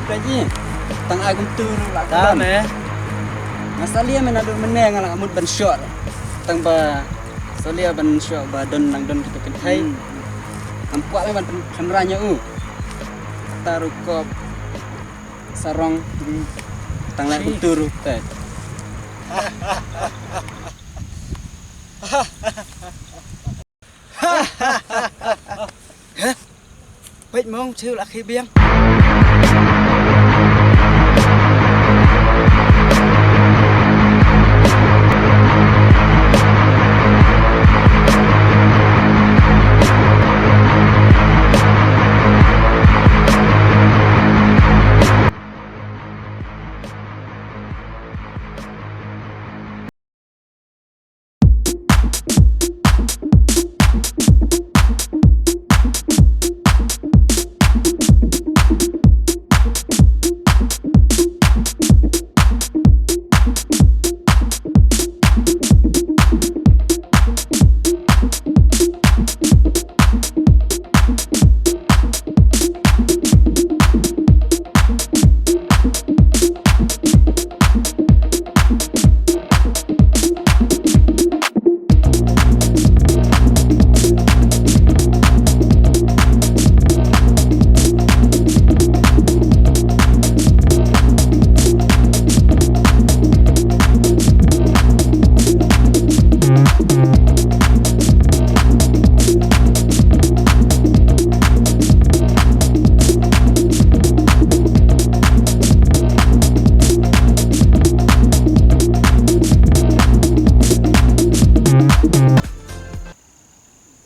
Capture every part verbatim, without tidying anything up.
Peit ïa, tang ai kumtu ruh la ka don. Nga salia mynta naduh mynne nga la mut ban shoh. Tang ba salia ban shoh ba don nang don kita kynthei. Hmm. Ngam kwah ban pynrang ïa u. Kata ruh kop sarong. Hmm. Tang leh kumtu ruh te. Heh? Peit mong cheu la khi biang.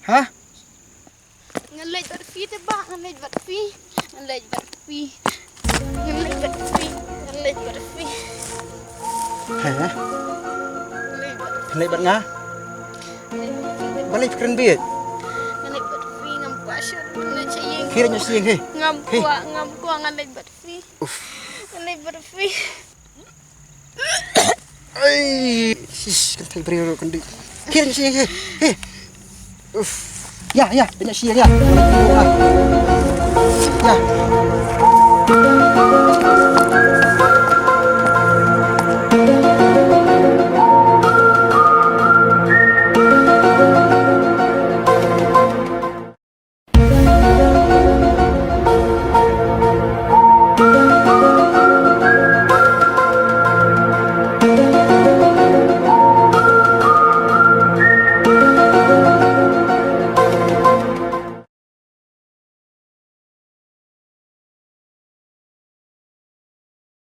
Ha? Ngan leit bad phi te bah, ngan leit bad phi. Ngan leit bad phi. Ngan leit bad phi. Ngan leit bad phi. He? Ngan leit bad phi. Leit bad nga? Ngan leit bad phi. Ba leit kren bieit. Ngan leit bad phi, ngam kwah shuh. Ngan leit sha ïing. Khie leit sha ïing, he. Ngam kwah, ngam kwah, ngan leit bad phi. Uff. Ngan leit bad phi. Ai, sis, kynthei briew ruh kyndit. Khie leit sha ïing, he. He. Uff. Ïa, ïa, leit sha ïing, ïa. Ïa.